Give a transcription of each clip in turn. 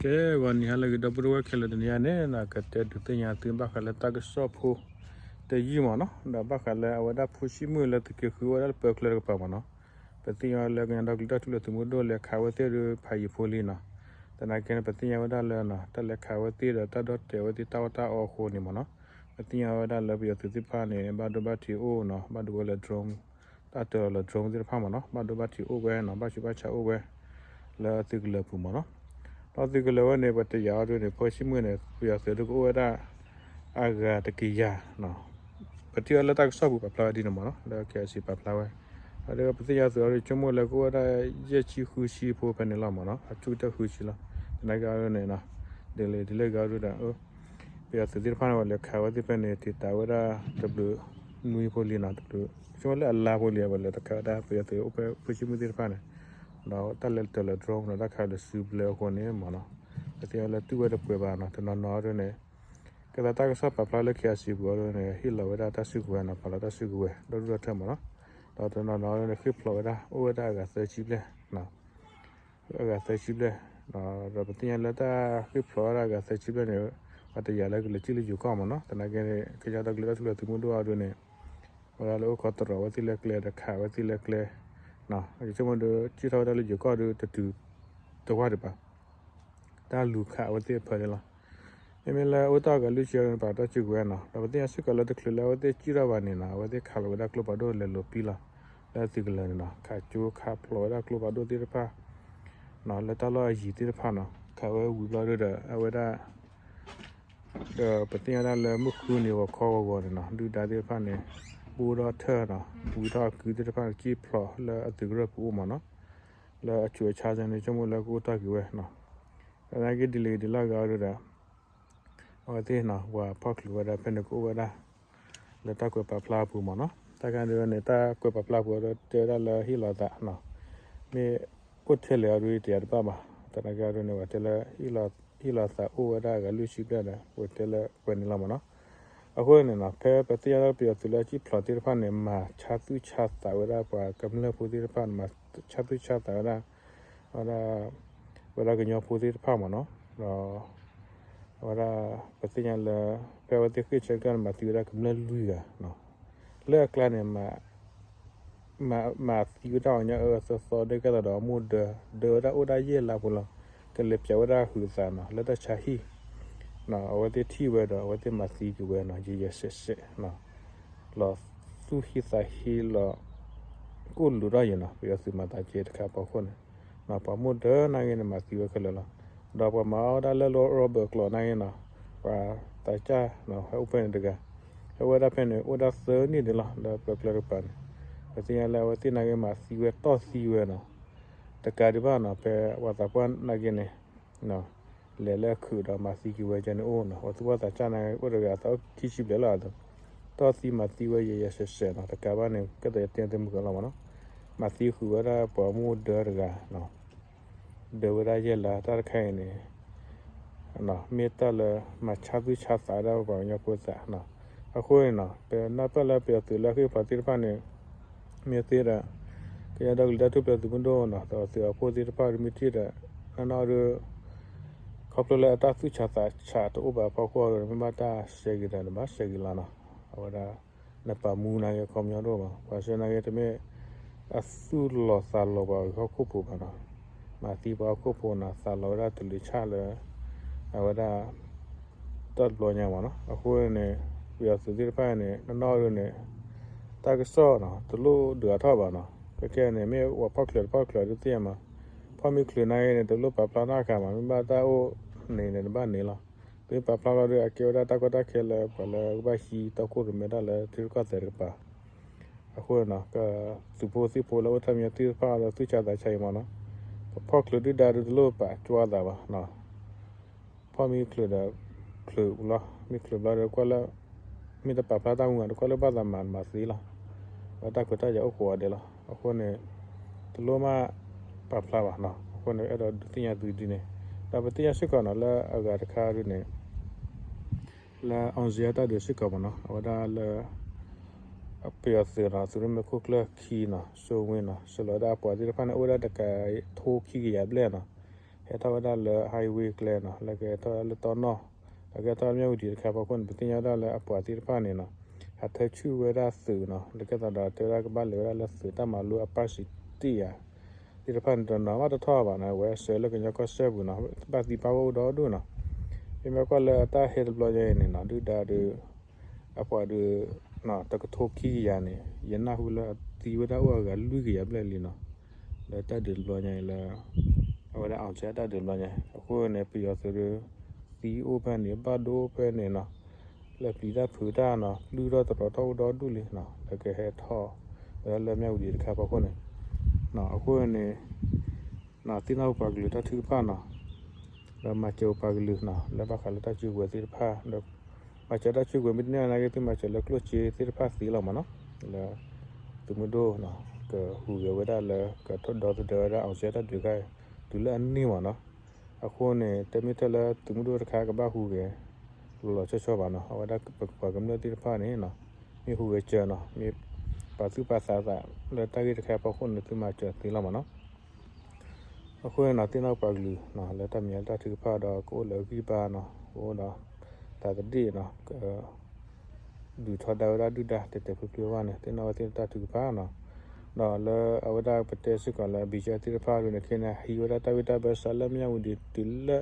ကဲ ဂီၤနံၤဟါလၢအဂ့ၤ ဒီပုၢ်ဝဲၢ်ခဲလၢာ် တနံၤအံၤန့ၣ် ကတဲဒုးသ့ၣ်ညါသုဘၣ်ဃးလၢတၢ်ကစီၣ်ဖိတယုၢ်မ့ၢ်နီၤ, ဒီးဘၣ်ဃးလၢအဝဲဒၣ်ဖိဆံးမုၢ်လၢသုးက့ဃုအိၣ်ဝဲဒၣ်လၢပၢၤကျၢၤတကပၤမ့ၢ်နီၤ, ပသ့ၣ်ညါလၢကညီဒီကလုာ်တၢ်ထူၣ်ဖျဲးသုးမုၢ်ဒိၣ်လဲၤခးဝဲသ့ၣ်ဒီးဖးယံၤဖိလံနီၤ, သနာ်က့န့ၣ် ပသ့ၣ်ညါဝဲဒၣ်လၢ တၢ်လဲၤခးဝဲသ့ၣ်ဒီးတၢ်ဒီၣ်တဲာ်ဝဲသ့ၣ်တၢ်အီၣ်တၢ်အီအဃိန့ၣ်မ့ၢ်နီၤ, ပသ့ၣ်ညါဝဲဒၣ်လၢပယီၤသုးသ့ၣ်တဖၣ်န့ၣ် ဘၣ်ဒိဘၣ်ထံးအိၣ်နီၤ, ဘၣ်ဒိဝဲလၢ drone တၢ်တၢၤလီၤလၢ drone သ့ၣ်တဖၣ်မ့ၢ်နီၤ, ဘၣ်ဒိဘၣ်ထံးအိၣ်ဝဲနီၤ, ဘၣ်ဆူးဘၣ်ဆါအိၣ်ဝဲ လၢသုးကလၢၤပူၤမ့ၢ်နီၤ, ဒီးသုးကလၢၤဝဲန့ၣ် ပတယာ်အီၤဒ်န့ၣ် ဖိဆံးမုၢ်န့ၣ် ပယီၤသုးဒုကအိၣ်ဝဲဒၣ် အဂၤတကယၤနီၤ, ပထံၣ်ဝဲလၢတၢ်ကစီၣ်ပူၤပာ်ဖျါဝဲဒ်န့ၣ်မ့ၢ်နီၤ, လၢ KIC ပာ်ဖျါဝဲ, ဒီးပသ့ၣ်ညါသုးအီၤဒ်ဆိကမိၣ်လၢကအိၣ်ဝဲဒၣ်ယဲၢ်ဆံဃုဆံဖိဖဲန့ၣ်လီၤမ့ၢ်နီၤ, အဆူၣ်ကတၢၢ်ဃုဆံလီၤ, သနာ်က့အီၤဒ်န့ၣ်နီၤ, ဒ်လဲၣ်ဒ်လဲၣ်ဂ့ၤအီၤဒ်ဒီး ပယီၤသုးသ့ၣ်တဖၣ်န့ၣ် ပှၤလဲၤခးဝဲသ့ၣ်ဖဲန့ၣ် တံာ်တာ်ဝဲဒၣ်တဘျုးနွံဖိလံနီၤ, တဘျုး ဆိကမိၣ်လၢအလါဖိလံ ပှၤလဲၤခးဝဲဒၣ် ပယီၤသုးအိၣ်ဖဲဖိဆံးမုၢ်သ့ၣ်တဖၣ်န့ၣ်, ဒီးတၢ်လဲၤတၢၤလီၤ drone ဒီးတၢ်ခးလၢစုဘျၢအဃိန့ၣ်မ့ၢ်နီၤ, ပသ့ၣ်ညါလၢတူၢ်ဝဲတပှဲၤဘၣ်နီၤ, တနီၤနီၤဒ်န့ၣ် ကဲသးတၢ်ကစီၣ်ပာ်ဖျါလၢ KIC ပူၤအီၤဒ်န့ၣ် ဟ့ၣ်လီၤဝဲဒၣ်တၢ်စုကဝဲၤနီၤ, ပာ်လီၤတၢ်စုကဝဲၤ ဒီဒူၣ်ဒီထၢမ့ၢ်နီၤ, ဒီးတနီၤနီၤဒ်န့ၣ် ဃ့ၢ်ဖျိးဝဲဒၣ် အိၣ်ဝဲဒၣ်အဂၤသၢဆံဘျဲၣ် အဂၤသၢဆံဘျဲၣ်, ဒီးပသ့ၣ်ညါလၢတၢ်ဃ့ၢ်ဖျိးဝဲဒၣ်အဂၤသၢဆံဘျဲၣ်န့ၣ် ပှၤတယာ်လၢကလဲၤစံၣ်လၢယိၤကီၢ်မ့ၢ်နီၤ, သနာ်က့န့ၣ် ကညီဒီကလုာ်တၢ်ထူၣ်ဖျဲးသုးမုၢ်ဒိၣ်အီၤဒ်န့ၣ် အဝဲဒၣ်လၢအိၣ်ခိးတရီၤဝဲသ့ၣ်လၢကျဲ ဒီးခးဝဲသ့ၣ်လၢကျဲ, ယဆိကမိၣ်ဒီး စံၣ်ထီၣ်ဝဲဒၣ်လၢယိၤကီၢ်ဒီးတတုၤတဝၢ်ဒံးဘၣ် တၢ်လူၤခးအဝဲသ့ၣ်အဖၢန့ၣ်လီၤ. မ့မ့ၢ်လၢအိၣ်တ့ၢ်အဂၤလွံၢ်ဆံန့ၣ် ပာ်တၢ်စုကဝဲၤနီၤ, ဒီးပသ့ၣ်ညါစ့ၢ်ကီးလၢတချုးလၢအဝဲသ့ၣ်စံၣ်ထီၣ်ဘၣ်န့ၣ်နီၤ, အဝဲသ့ၣ်ခးလီၤဝဲဒၣ်ကျိဖးဒိၣ်လဲၤလိာ်ပံလီၤ လၢသုးကလၢၤန့ၣ်နီၤ, ခးကၠိခးဖျိးဝဲဒၣ်ကျိဖးဒိၣ်သ့ၣ်တဖၣ် လၢတၢ်လီၢ်အယံၤသ့ၣ်တဖၣ်နီၤ, ခးဝဲဝံၤဘျီဒ်ဒီး အဝဲဒၣ် ဒီးပသ့ၣ်ညါဒၣ်လၢမုၢ်ဃုနံၤဂီၤခီဂီၤဂီၤန့ၣ်နီၤ, ဒုၣ်ဒါသ့ၣ်တဖၣ်န့ၣ် ဘူးဒီထၢနီၤ, ဝံထီၣ်အကုသ့ၣ်တဖၣ်န့ၣ် စံၣ်ဖျိးလၢအသုးကရၢၢ်ပူၤအိၣ်မ့ၢ်နီၤ, လၢအဆူးအဆါန့ၣ် ဆိကမိၣ်လၢကအိၣ်တ့ၢ်က့ၤဝဲနီၤ, သနာ်က့ဒ်လဲၣ်ဒ်လဲၣ်ဂ့ၤအီၤဒ်ဒီး အဝဲသ့ၣ်နီၤ ပှၤဖီၣ်ချုးဝဲဒၣ်ဖဲန့ၣ်ကအိၣ်ဝဲဒၣ် လၢတၢ်ကွဲးပာ်ဖျါအပူၤမ့ၢ်နီၤ, တၢ်ခါဒ်ဝဲန့ၣ် တၢ်ကွဲးပာ်ဖျါအပူၤဒီးတဲဝဲဒၣ်လၢဟ့ၣ်လီၤသးနီၤ, မ့ၢ်အိၣ်ထဲလဲၣ်အီၤဒ်တယၤတဘၣ်ဘၣ်, သနာ်က့အီၤဒ်န့ၣ် ပှၤတဲလၢ ဟ့ၣ်လီၤသးအိၣ်ဝဲဒၣ်အဂၤလွံၢ်ဆံဘျဲၣ်ဒီး ပှၤတဲလၢပှဲၤန့ၣ်လီၤမ့ၢ်နီၤ, အဃိန့ၣ်နီၤ ဖဲပသ့ၣ်ညါလၢပယီၤသုးလၢအစံၣ်ဖျိးသ့ၣ်တဖၣ်န့ၣ် မၤဆါသူၣ်ဆါသးဝဲဒၣ်ပှၤကမျၢၢ်ဖိသ့ၣ်တဖၣ်န့ၣ် မၤဆါသူၣ်ဆါသးဝဲဒၣ် ဝဲဒၣ် ဝဲဒၣ်ကညီဖိသ့ၣ်တဖၣ်မ့ၢ်နီၤ, ဒီး အဝဲဒၣ် ပသ့ၣ်ညါလၢ ဖဲအဝဲသ့ၣ်ဃ့ၢ်ဆၢကတီၢ်န့ၣ် မၤသံဝဲဒၣ်ကမျၢၢ်လွံၢ်ဂၤနီၤ, လၢအကျါန့ၣ် မၤသံဝဲဒၣ်ပှၤကညီအၢအၢသီသီဒ်ကဲသးဒီးအမိၢ်ဒၢ ဒၢဝဲဒၣ်အိၣ်ဒၣ်ယဲၢ်လါဖိလီၤ, ကလဲၤပၠးဝဲဒၣ်ဟုးသးနီၤ လၢတၢ်ဆါဟံၣ် အဝဲသ့ၣ်ထံၣ်ဝဲဒီး အဝဲသ့ၣ်မၤသံက့ၤဝဲနီၤ ယဲယဲၢ်စဲးစဲးနီၤ, လီၤသူၣ်ဟံၣ်သးဟံၣ်လီၤ ကိၣ်လူးထီၣ်ယဲၢ်နီၤ ပယီၤသုးမၤသးကဲတခါအဖီခိၣ်န့ၣ်, ပှၤမိၢ်ဒၢနာ်က့န့ၣ် မၤသံဝဲခဲလၢာ်လီၤ, ဒီးပှၤမၤအီၣ်ဝဲဒၣ်လၢ rubber ကျိးနာ်က့နီၤ, ပှၤသးစၢ်နီၤ ဟဲအိၣ်ဖဲန့ၣ်တဂၤ, ဟဲဝဲဒၣ်ဖဲန့ၣ် အိၣ်ဒၣ်သၢနံၣ်ဒံးလီၤ လၢပၢၤကျၢၤတကပၤန့ၣ်, ပသ့ၣ်ညါလၢအဝဲသ့ၣ်နာ်က့ မၤသံဝဲတီၢ်သံဝဲနီၤ, တကးဒံးဘၣ်နီၤ ဖဲပှၤသးပှၢ်နာ်က့န့ၣ် လဲၤလၢအခုးဒီးမၤသံက့ၤဝဲကဲန့ၣ်အိၣ်နီၤ, ပှၤသူၣ်ဘီၣ်သးစၢ်နာ်က့ အိၣ်တဂၤအသးအိၣ်ခံဆံဘျဲၣ်လီၤ, တီၢ်သံမၤသံဝဲယဲယဲစဲးစဲးနီၤ, တကးဘၣ်န့ၣ် ကဲသိးယတဲသုမုၢ်ကလီၤမ့ၢ်နီၤ, မၤသံဃုာ်ဝဲဒၣ်ပှၤမိၢ်ဒၢတဂၤ ဒၢဝဲဒၣ်ယဲၢ်လါတၢ်တခါအံၤန့ၣ် မ့ၢ်တၢ်လၢ မၤဆါသူၣ်ဆါသးဝဲဒၣ်ပှၤကညီဖိသးနီၤ, အဃိန့ၣ်နီၤ ပနၢ်ပၢၢ်လၢပယီၤသုးလၢအဃ့ၢ်ဖျိးသ့ၣ်တဖၣ်န့ၣ် မ့ၢ်သ့ဒီး ကညီဒီကလုာ်တၢ်ထူၣ်ဖျဲးသုးမုၢ်ဒိၣ်နီၤ ဒီးသုးအဖှိၣ်သ့ၣ်တဖၣ်မ့ၢ်ထံၣ်ဒီး နီၢ်နီၢ်ဒီး ခီဖျိလၢအတၢ်သူၣ်ဆါသးဆါတအိၣ်ဘၣ်အဖီခိၣ်ဒီး မ့ၢ်ဘၣ်တၢ်ဆှဲက့ၤတၢ်န့ၣ်ဘၣ်ဆှဲက့ၤလီၤနီၤ, အဝဲဒၣ် နပာ်မူနာ်က့ခီပညီတအိၣ်ဘၣ်, ပှၤဆှဲနာ်က့တမ့ၢ် အသူၣ်လီၤသးလီၤပှၤဂ့ၤဟီၣ်ခိၣ်ဖိဘၣ်နီၤ, မၤသံပှၤဟီၣ်ခိၣ်ဖိနီၤ သးလီၤဝဲဒၣ်တလၢၤဆၣ်လၢ အဝဲဒၣ် တၢ်တဘျီညါမ့ၢ်နီၤ, အဃိန့ၣ် ပယီၤသုးသ့ၣ်တဖၣ်န့ၣ် နီၢ်နီၢ်ဒ်န့ၣ် တၢ်ကစီၣ်နီၤ တလိၣ်ဒုးအါထီၣ်ဘၣ်နီၤ, ခဲခဲန့ၣ် မ့ၢ်ပှၤဖီၣ်ချုးတဖီၣ်ချုးဒုးသ့ၣ်ညါမး, ဖီၣ်မ့ၢ်ချုးနာ်က့န့ၣ် တလိၣ်ပာ်ဖျါနီတခါမး, မ့ၢ်ဘၣ်တၢ်အိၣ်န့ၣ်န့ၣ် တဘၣ်န့ၣ်လီၤ, သုမ့ၢ်ပာ်ဖျါလီၤဒီး အကဲဝဲဒၣ်တၢ်ကီတၢ်ခဲလၢပှၤလၢကဘၣ်ဟံးတီခိၣ်ရိၣ်မဲတၢ်လၢထံရူၢ်ကီၢ်သဲးတကပၤ အဃိန့ၣ်နီၤ ကသုးဖိသံၣ်ဖိလၢအိၣ်ထဲမံၤသ့ၣ်တဖၣ်ဒီးသူၣ်ဆါသးဆါအံၤမ့ၢ်နီၤ, ပဖီၣ်ချုးဒုၣ်ဒါဒုးတလိၣ်ပာ်ကွၢ်သးဘၣ်နီၤ, ဖီၣ်မ့ၢ်ချုးဒီး ချုးလီၤ, မ့ၢ်ချုးဘျီဒီးကွၢ်လၢ မ့ၢ်တပာ်ဖျါတၢ်မူဘၣ်ဒီးကွၢ်လၢဘၣ်သးမၤမၤသ့လီၤ, ဒီးတၢ်ခွဲးတၢ်ယာ်အိၣ်ဃိးဂၤဒဲးလီၤ, အဃိန့ၣ် တလိၣ်မးပာ်ဖျါဘၣ်နီၤ, အဃိန့ၣ် အဲၣ်ဒိးဒုးသ့ၣ်ညါသုဒ်န့ၣ်, ဒီးပသ့ၣ်ညါစ့ၢ်ကီးနီၤ လၢအဂၤတခါဒ်န့ၣ် လၢ အောင်ဇေယျ တၢ်ဒုးစ့ၢ်ကီးမ့ၢ်နီၤ, အဝဲဒၣ်လၢ ပယီၤသုးနီၤ သုးရ့ၣ်မဲာ်ခိၣ်ကျၢၢ်ခံနီၤ စိဝ့ၢ်နီၤ ဆှၢလီၤဝဲဒၣ်ပှၤသ့ၣ်တဖၣ်န့ၣ် အိၣ်ဝဲဒၣ်တကထိခံကယၤဘျဲၣ်နီၤ, ဟဲထီၣ်ဝဲဒၣ်လၢ highway ကျဲနီၤ လၢကဟဲထီၣ်ဝဲဒၣ်လၢတီနီၢ် ဒီးကဟဲထီၣ်လၢမၠၣ်ဝတံၤတခါအဖီခိၣ်န့ၣ် ပသ့ၣ်ညါဝဲဒၣ်လၢအပှၤသ့ၣ်တဖၣ်န့ၣ်နီၤ ဟးထၢဆူၣ်ဝဲဒၣ်သုးနီၤ လၢကဲသးဒီးတဲဝဲဒၣ်ကဘၣ်လဲၤဝဲဒၣ်လၢသုးတၢ်မၤလိအပၣ်စံးတ့ၢ်ယၤ သ့ၣ်တဖၣ်န့ၣ် တနီၤဘၣ်တထီၣ်ဘၣ်နီၤ အဝဲဆှၢလၢကညီကီၢ်စဲၣ်ပူၤနီၤ ဘၣ်သံဘၣ်ဝဲအိၣ်ဒီဒူၣ်နီၤ မ့မ့ၢ်ကွၢ်လၢအတၢ်ဟဲတဘျီညါအံၤန့ၣ်နီၤ ဒုၣ်ဒါဒီး အပှၤဒီး တကထိခံကယၤန့ၣ် ယနၢ်ဟူလၢသံဝဲဒၣ်အိၣ်အဂၤလွံၢ်ကယၤဘျဲၣ်လံနီၤ လၢတၢ်ဒုးတဘျီညါအံၤလၢ အဝဲဒၣ်အောင်ဇေယျတၢ်ဒုးတဘျီညါ အဃိန့ၣ် ပယီၤသုးဒီး သံအိၣ်ဖဲန့ၣ် ဘၣ်ဒိဖဲန့ၣ်နီၤ လၢပျံၤတၢ်ဖုးတၢ်နီၤ လုၢ်ထီၣ်တရီၤထီၣ်အိၣ်ဒီဒူၣ်လံနီၤ လၢကဟဲထီၣ်ဝဲဒၣ်လၢမၠၣ်ဝတံၤတခါအဖီခိၣ်န့ၣ် အဃိန့ၣ် သ့ၣ်နီၣ်ပပှၤကလုာ်တၢ်ထုကဖၣ်နီၤ ဒီးမၤစၢၤပပှၤကလုာ်နီၤ လၢဘၣ်ဃးလၢတၢ်စုကဝဲၤသ့ၣ်တဖၣ် ဒီး မၤစၢၤတၢ်စုကဝဲၤမ့ၢ်တန့ၢ်နာ်က့ သုမၤစၢၤလၢကျိၣ်စ့သ့ၣ်တဖၣ်သ့လီၤမးနီၤ လၢ သုးမုၢ်ဒိၣ်နီၤ ကဟူးဂဲၤဝဲဒၣ်လၢ ကထီၣ်ဒီသဒၢဝဲဒၣ် အောင်ဇေယျတၢ်ဒုးခါအံၤ တုၤလၢအန့ၢ်မးနီၤ အဃိန့ၣ် တမ့ၢ်ထဲလၢသုးမုၢ်ဒိၣ်တခါကဘၣ်ဟူးဂဲၤ လီၤလီၤဆီဆီဘၣ်နီၤ အဝဲဒၣ်ပပှၤကမျၢၢ်သ့ၣ်တဖၣ်န့ၣ်နီၤ မ့ၢ်ဟူးဂဲၤစၢၤနီၤ မ့ၢ်ပာ်သူၣ်ပာ်သးသးလၢတၢ်ဂ့ၢ်တခါအဖီခိၣ်န့ၣ် သုမၤစၢၤသ့လီၤမးနီၤ အဃိန့ၣ်နီၤ သ့ၣ်နီၣ်ပှၤကလုာ်နီၤ လၢတၢ်မဲာ်ညါတၢ်ထုကဖၣ်ဒီး ကအိၣ်လၢအဂံၢ်ဘါနီၤ ကအိၣ်ဒီး သးသဒ့ၣ်နီၤ က ဒုးထီဒါဝဲဒၣ်ဒုၣ်ဒါတဲာ်တဲာ်ဖျုးဖျုးအဂီၢ်န့ၣ် သ့ၣ်နီၣ်ဝဲသ့ၣ်တၢ်ထုကဖၣ်နီၤ ဒီးလၢအဝဲဒၣ်ပတဲစ့ၢ်ကီးလၢ ဘံၣ်ယၢၣ်သ့ၣ်တဖၣ်ဒ်န့ၣ် ခဲန့ၣ် ဟံးဝဲဒၣ်တၢ်ဝံတၢ်ဘၢစးလၢမၠၣ်ဝတံၤတုၤလၢ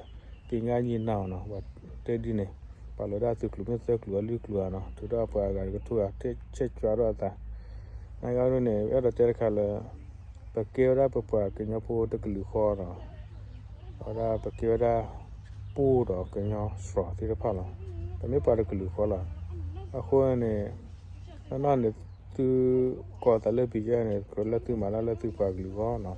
က့ၤငါညံနီၤနီၤ ပှၤတဲဒ်န့ၣ် ပာ်လီၤဝဲဒၣ်သုးကျိၤမ့ၢ်သၢကျိၤအလွံၢ်ကျိၤဧါနီၤ ထုးထီၣ်အပှၤအဂၤတကထိဂၤ ထဲဆဲးကွၢ်ထီၣ်အသး နာ်က့ဒ်န့ၣ် အဲၣ်ဒိးတဲတခါလၢ ပကဲဝဲဒၣ်ပပှၤကညီဖိတကလုာ်ဃီနီၤ အဝဲဒၣ်ပကဲဝဲဒၣ် ပှိၢ်ဒီးကညီစှီၤသ့ၣ်တဖၣ်လီၤ. ပမ့ၢ်ပှၤတကလုာ်ဃီလီၤ. အဃိန့ၣ် နီၢ်နီၢ်န့ၣ် သုကိးသးလၢ ဘံၣ်ယၢၣ် န့ၣ် လၢသုမၤတၢ်လၢသုပှၤကလုာ်အဂီၢ်နီၤ.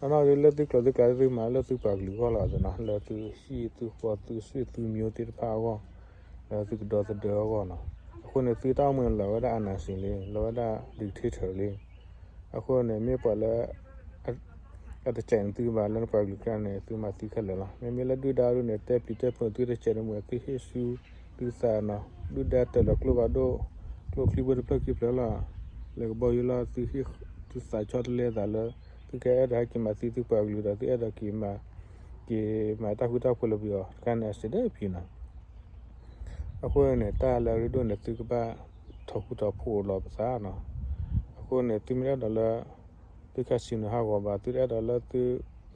နီၢ်နီၢ်ဒ်လၢသုကျိာ်သုကျဲ သုမၤလၢသုပှၤကလုာ်အဂီၢ်လီၤနီၤ. လၢသုဟံၣ်သုဃီသုဆွေသုမျိုးသ့ၣ်တဖၣ်အဂီၢ်, လၢသုကဒီသဒၢအဂီၢ်နီၤ. အဃိန့ၣ် သုတၢ်အိၣ်မူန့ၣ်လီၤဝဲဒၣ် အာဏာရှင် လံ, လီၤဝဲဒၣ် dictator လံ. အဃိန့ၣ် မ့ၢ်ပှၤလၢ အတစဲးန့ၣ်သုဘၣ် လၢနပှၤကလုာ်ကျါန့ၣ် သုမၤသံခဲလၢာ်လီၤ. မ့မ့ၢ်လၢဒုၣ်ဒါဒ်န့ၣ် တဲပျံၤတဲဖုးသုတစဲးန့ၣ်မ့ၢ် သုဟ့ၣ်ဆူသုသးနီၤ. ဒုၣ်ဒါတၢ်လီၤကျိဖးဒိၣ်, ကျိချံဖိတဖျၢၣ်ခံဖျၢၣ်လီၤ. လၢကဘီယူၤလီၤ သုဟ့ၣ်သုသးဆီတလဲသးလၢ သုကအဲၣ်ဒိးဟဲက့ၤမၤသံသုပှၤကလုာ်ဒီး သုအဲၣ်ဒိးက့ၤမၤ က့ၤမၤတၢ်ဃူတၢ်ဖိးလၢပယီၤတခါန့ၣ် အစဲးဒၢဖံးနီၤ. အဃိန့ၣ် တၢ်လၢအရ့ဒိၣ်န့ၣ် သုကဘၣ်ထီၣ်ဃူထီၣ်ဖိးလီၤပသးနီၤ. အဃိန့ၣ် သုမ့ၢ်တအဲၣ်ဒိးလၢ သု casino ဟးဂီၤဘၣ်, သုတအဲၣ်ဒိးလၢသု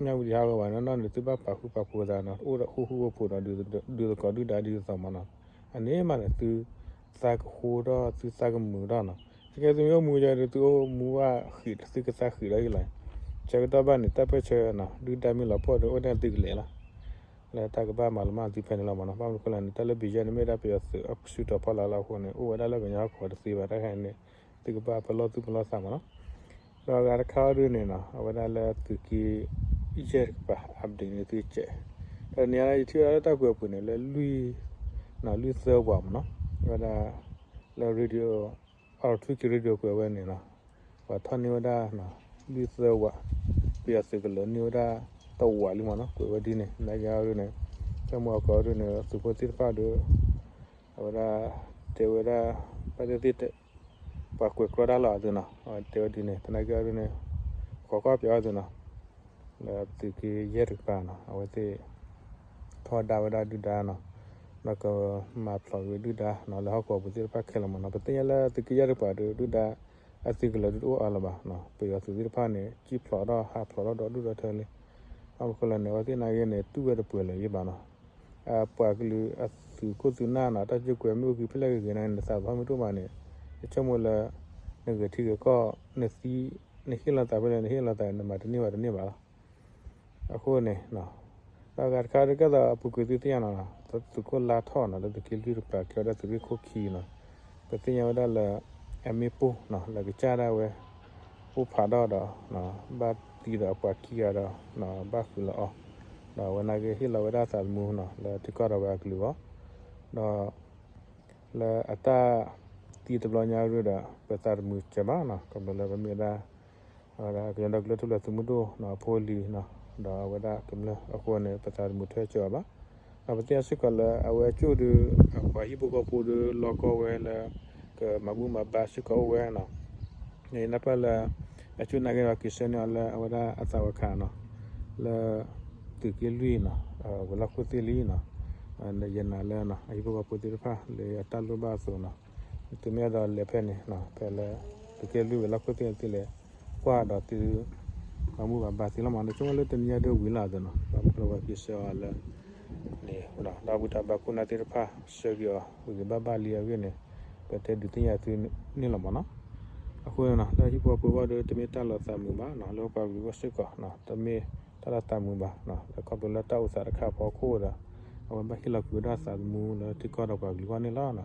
မၠၣ်ဝတံၤ ဟးဂီၤဘၣ်န့ၣ်နီၢ်နီၢ်န့ၣ် သုဘၣ်ပာ်ဃူပာ်ဖိးသးနီၤ, အိၣ်ဒီးဃူဃူဖိးဖိးဒီး ဒုးသကိးဒုၣ်ဒါဒ်သိးသိးမးနီၤ. အန့ၣ်မးန့ၣ် သုသးကဃိထီၣ် သုသးကမုာ်ထီၣ်နီၤ. ခဲကဲသုမ့ၢ်အိၣ်မူယါဒီး သုအိၣ်မူဘၣ်ဃံး သုကသးဃံးဒီးယံၤလီၤ. ဆၢကတီၢ်ဘၣ်န့ၣ် တၢ်ပၢၢ်ဆၢနီၤ ဒုၣ်ဒါမ့ၢ်လီၤပှီၢ်ဒီး အိၣ်ဒၣ်သုကလဲၤလီၤ. လၢတၢ်ကဘၣ်မၤလီၤမၢ်သုဖဲန့ၣ်လီၤမးနီၤ. ဘၣ်မနုၤအဃိလဲၣ်န့ၣ် တၢ်လၢ ဘံၣ်ယၢၣ် န့ၣ် မ့ၢ်ဒၣ်ပယီၤသုးအစုတီၤဖီလာ်လီၤအဃိန့ၣ် အိၣ်ဝဲဒၣ်လၢကညီဟီၣ်ကဝီၤတသ့ဘၣ်. တၢ်ခါန့ၣ် သုကဘၣ်ပလီၢ်သူၣ်ပလီၢ်သးမးနီၤ. ဒီးအဂၤတခါအံၤဒ်န့ၣ်နီၤ အဝဲဒၣ်လၢသုးက့ ယဲၢ်တကပၤ update န့ၣ်သုကဲး ဒီးန့ၣ်ယထံၣ်ဝဲဒၣ်လၢတၢ်ကွဲးအပူၤန့ၣ် လၢလွံၢ် လွံၢ်သၢဝးမးနီၤ. အဝဲဒၣ် လၢ radio အီထူက့ radio ကွဲးဝဲန့ၣ်နီၤ ပှၤထီၣ်န့ၢ်ဝဲဒၣ် လွံၢ်သၢဝး, ပယီၤသုးကလၢၤန့ၢ်ဝဲဒၣ်တဝးလံမးနီၤ. ကွဲးဝဲဒ်န့ၣ် နာ်က့အံၤဒ်န့ၣ် တၢ်မူအကီဒ်န့ၣ် သုးဖိသ့ၣ်တဖၣ်ဒီး အဝဲဒၣ် တဲဝဲဒၣ် ဘၣ်သ့ၣ်သ့ၣ် ပှၤကွဲးကြီတၢ်လီၤအသုးနီၤ အဝဲတဲဝဲဒ်န့ၣ် သနာ်က့အံၤဒ်န့ၣ် ဃိးကီၢ်ပၠးအီၤသုးနီၤ လၢသုးက့ယဲၢ်တကပၤနီၤ အဝဲသ့ၣ် ထီဒါဝဲဒၣ်ဒုၣ်ဒါနီၤ ဒီးကမၤဖျိးက့ၤဒုၣ်ဒါနီၤ လၢဟီၣ်ကဝီၤပူၤသ့ၣ်တဖၣ်ခဲလၢာ်မးနီၤ. ပသ့ၣ်ညါလၢသုးက့ယဲၢ်တကပၤဒီး ဒုၣ်ဒါအသုးကလၢၤဒုးတအိၣ်အါလၢၤဘၣ်. ပယီၤသုးသ့ၣ်တဖၣ်န့ၣ် ကံၣ်ဖျိးထီၣ်ဟးဖျိးထီၣ်ဒီးဒူၣ်ဒီးထၢလံ. ဘၣ်မနုၤအဃိလဲၣ်န့ၣ် အဝဲသ့ၣ်နာ်က့န့ၣ် တူၢ်ဝဲတပှဲၤလၢၤယံၤဘၣ်နီၤ. အပှၤကလုာ်အသုးခိၣ်သုးနၢ်နီၤ တၢ်စုကဝဲၤမ့ၢ်အိၣ်ဂ့ၤဖဲလဲၣ်ဂ့ၤဂ့ၤနာ်က့န့ၣ် နသးသဟီၣ်မ့ၢ်တအိၣ်ဘၣ်န့ၣ် ယဆိကမိၣ်လၢ နဂဲၤထံဂဲၤကီၢ် နသံ နဟ့ၣ်လီၤသးဖဲလဲၣ် နဟ့ၣ်လီၤသး နမၤတန့ၢ်ဘၣ်တန့ၢ်ဘၣ်လီၤ. အဃိန့ၣ် ဒီးအဂၤတခါဒ်ကဲသိးအပူၤကွံာ်သုသ့ၣ်ညါနီၤ သုးခိၣ်လါထီၣ်နီၤ လၢသုးက့လွံၢ်တကပၤ ကဲဝဲဒၣ်သုးရ့ၣ်ခိၣ်ခံနီၤ ပသ့ၣ်ညါဝဲဒၣ်လၢ အမ့ၢ်ပိၢ်နီၤ လၢကစၢ်ဒၣ်ဝဲ ပိၢ်ဖးထီၣ်ဒီး ဘၣ်သံဒီးအပှၤခံဂၤဒီး ဘၣ်ဃုာ်လီၤအီၤ ဒီးအဝဲနာ်က့ဟ့ၣ်လီၤဝဲဒၣ်သးသမူနီၤ လၢထံကီၢ်ဒီးဝဲအကလုၢ်အဂီၢ် ဒီး လၢအတၢ်သံတဘျီညါအံၤဒီး ပသးတမုာ်စၢၤဘၣ်နီၤ ခီဖျိလၢပမ့ၢ်ဝဲဒၣ် အဝဲဒၣ်ကညီဒီကလုာ်တၢ်ထူၣ်ဖျဲးသုးမုၢ်ဒိၣ်နီၤ အဖိအလံၤနီၤ ဒီးအဝဲဒၣ်ကမျၢၢ်အဃိန့ၣ် ပသးတမုာ်ထွဲစၢၤအီၤဘၣ်. ဒီးပသ့ၣ်ညါစ့ၢ်ကီးလၢအဝဲအကၠိၣ်ဒီး အပှၤဟံၣ်ဖိဃီဖိဒီး လီၢ်ကီၢ်ဝဲလၢ ကမၤဘူၣ်မၤဘါစ့ၢ်ကီးအိၣ်ဝဲနီၤ ယနၢ်ပၢၢ်လၢ အကၠိၣ်နာ်က့ဒီးက့ၤဆှၢန့ၢ်အီၤလၢအဝဲဒၣ်အသးဝဲခါနီၤ လၢ သုးက့လွံၢ်နီၤ ဝဲၤလီၢ်ခိၣ်သ့ၣ်လံနီၤ, ယနာ်လၢ အဟံၣ်ဖိဃီဖိသ့ၣ်တဖၣ်လၢအတၢ်လိၣ်ဘၣ်အသိးနီၤ, သုမ့ၢ်အဲၣ်ဒိးလဲၤဖဲန့ၣ် ဖဲလၢ သုးက့လွံၢ်ဝဲၤလီၢ်ခိၣ်သ့ၣ်န့ၣ် သုလဲၤကွၢ်ဒီးသု ဘၣ်မူဘၣ်ဘၣ်သ့လီၤမးနီၤ, ဆိကမိၣ်လၢတနံၤညါဒုးဝံၤလီၤအသိးနီၤ, ဘၣ်မနုၤလၢပှၤက့ၤဆှၢအီၤလၢ န့ၣ် ဒီးအဘူၣ်တၢ်ဘါခိၣ်နၢ်သ့ၣ်တဖၣ် ဆှၢက့ၤအီၤ ဂ့ၤဂ့ၤဘၣ်ဘၣ်လံအဂ့ၢ်န့ၣ် ပတဲဒုးသ့ၣ်ညါသုန့ၣ်လီၤမးနီၤ. အဃိန့ၣ်နီၤ လၢဟံၣ်ဖိဃီဖိအဂီၢ်ဒီး တမ့ၢ်တၢ်လီၤသးမုာ်ဘၣ်နီၤ, လၢပှၤကလုာ်အဂီၢ်စ့ၢ်ကီး တမ့ၢ်တၢ်လီၤသးမုာ်ဘၣ်နီၤ, လၢခီဖျိလၢတၢ်အိၣ်သးတခါအဖီခိၣ်ဒီး အဝဲဘၣ်ဟ့ၣ်လီၤကွံာ်ဝဲဒၣ်သးသမူလၢထံကီၢ်ဒီးပှၤကလုာ်အဂီၢ်န့ၣ်လီၤ.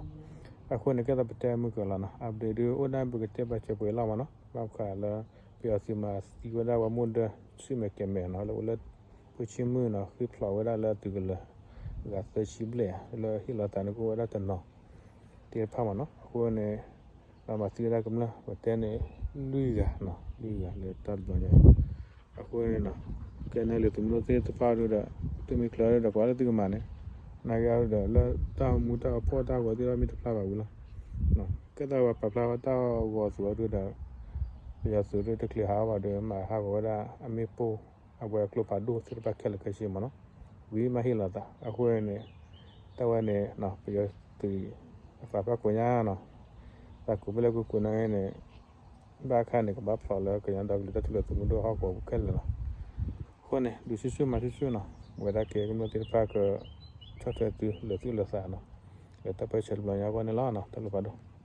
အဃိန့ၣ် ကဲသိးပတဲမုၢ်ကလီၤနီၤ, update ဒုးအိၣ်ဒၣ်ပကတဲပာ်စၢၤပှဲၤလီၤမးနီၤ, ဘၣ်ဃးလၢ ပယီၤသုးမၤသံဝဲဒၣ်ပှၤမိၢ်ဒၢ ဆံမဲာ်ကဲၤမဲာ်နီၤ, လၢအိၣ်လၢ ဖုဆံမုၢ်နီၤ, ဃ့ဖျိးဝဲဒၣ်လၢသုးကလၢၤ ဂၤသၢဆံဘျဲၣ်, လၢဟ့ၣ်လီၤသးန့ၣ်ကအိၣ်ဝဲဒၣ်တနီၤ သ့ၣ်တဖၣ်မးနီၤ, အဃိန့ၣ် ဒီးမၤသံဝဲဒၣ်ကမျၢၢ် ပတဲန့ၣ် လွံၢ်ဂၤနီၤ, လွံၢ်ဂၤလၢတၢ်တဘျီညါအံၤ, အဃိန့ၣ်နီၤ ကဲနဲလံာ်သုးမုၢ်ဒိၣ်သ့ၣ်တဖၣ်ဒုးဒီး သုမ့ၢ်ကျၢၤဒုးဒီး ကွၢ်လၢသုကမၤန့ၣ် နာ်က့အီၤဒုးဒီး လၢတၢ်အိၣ်မူတၢ်အိၣ်ဖှိၣ်တၢ်ဂီၤသ့ၣ်တဖၣ်မ့ၢ်တဖျါဘၣ်ဝံၤလီၤ. ကဲသိးပှၤပာ်ဖျါဝဲတၢ်ဂီၤအသိးအီၤဒုးဒီး ပယီၤသုးဒုးတချုးဟးဘၣ်ဒီး မၤဟးဂီၤဝဲဒၣ်အမ့ၣ်ပိၢ် အဝဲအကျိဖးဒိၣ်သ့ၣ်တဖၣ်ခဲလၢာ်ခဲဆ့မးနီၤ, ဝံၤမးဟ့ၣ်လီၤသး, အဃိန့ၣ် တၢ်ဝဲန့ၣ် ပယီၤသုး အသးဖၣ်ကိးညါနီၤ, သးကိးဖဲလဲၣ်ကိးကိးနၢ်န့ၣ် ဘၣ်အခါန့ၣ် ကဘၣ်ဖျိးလၢကညီဒီကလုာ်တၢ်ထူၣ်ဖျဲးသုးမုၢ်ဒိၣ်ဟီၣ်ကဝီၤပူၤခဲလၢာ်လီၤ. အဃိန့ၣ် ဒုးဆူၣ်ဆူၣ်မၤဆူၣ်ဆူၣ်နီၤ, ဝဲဒၣ်ကဲကမျၢၢ်သ့ၣ်တဖၣ်က ဆီၣ်ထွဲသုလၢာ်သူၣ်လၢာ်သးနီၤ, လၢတၢ်ပၢၢ်ဆၢတဘျီညါအဂီၢ်န့ၣ်လီၤနီၤ, တၢ်လိၣ်ဖးဒိၣ်